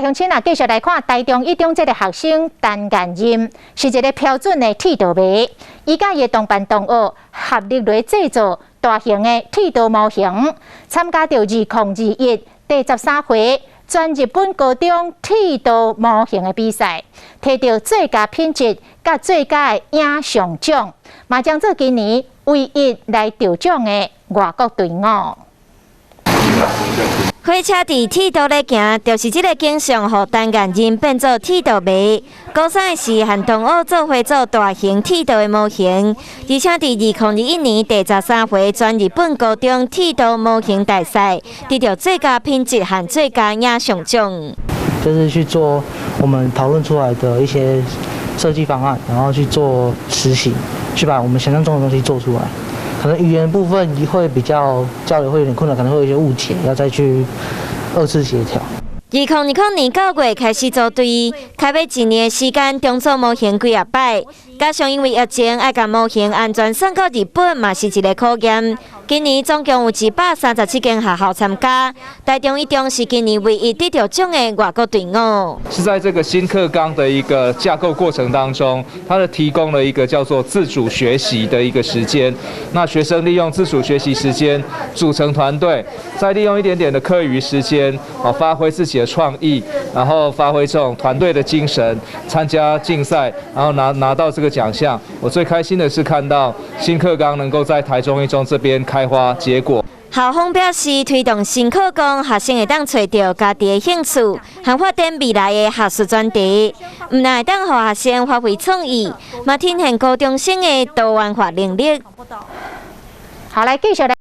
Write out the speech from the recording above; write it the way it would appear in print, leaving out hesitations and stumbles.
鄉親啊，繼續來看台中一中這个學生陳彥任，是一个標準的鐵道迷。伊佮伊的同班同學合力來製作大型的鐵道模型，參加著2021第13回全日本高中鐵道模型的比賽，提著最佳品質佮最佳的影像獎，嘛將做今年唯一來得獎的外國隊伍。火車佇鐵道咧行，就是這个景象，予陳彥任變做鐵道迷。高三時，和同學做伙做大型鐵道的模型，而且佇2021年第13回全日本高中鐵道模型大賽，得著最佳品質和最佳影像獎。就是去做我們討論出來的一些設計方案，然後去做實行，去把我們想象中的東西做出來。可能語言部分會比較交流會有點困難，可能會有一些誤解，要再去二次協調。2020年9月開始組隊，開欲一年的時間，重組模型幾仔擺，加上因為疫情，愛共模型安全送到日本，嘛是一个考驗。今年總共有137間學校參加，台中一中是今年唯一得著獎的外國隊伍。是在這個新課綱的一個架構過程當中，它的提供了一個叫做自主學習的一個時間。那學生利用自主學習時間組成團隊，再利用一點點的課餘時間，啊，發揮自己的創意，然後發揮這種團隊的精神，參加競賽，然後拿到這個獎項。我最開心的是看到新課綱能夠在台中一中這邊開花結果。校方表示，推動新課綱，學生會當揣著家己的興趣，和發展未來的學術專長，毋但會當予學生發揮創意，嘛體現高中生的多元化能力。好，來繼續來。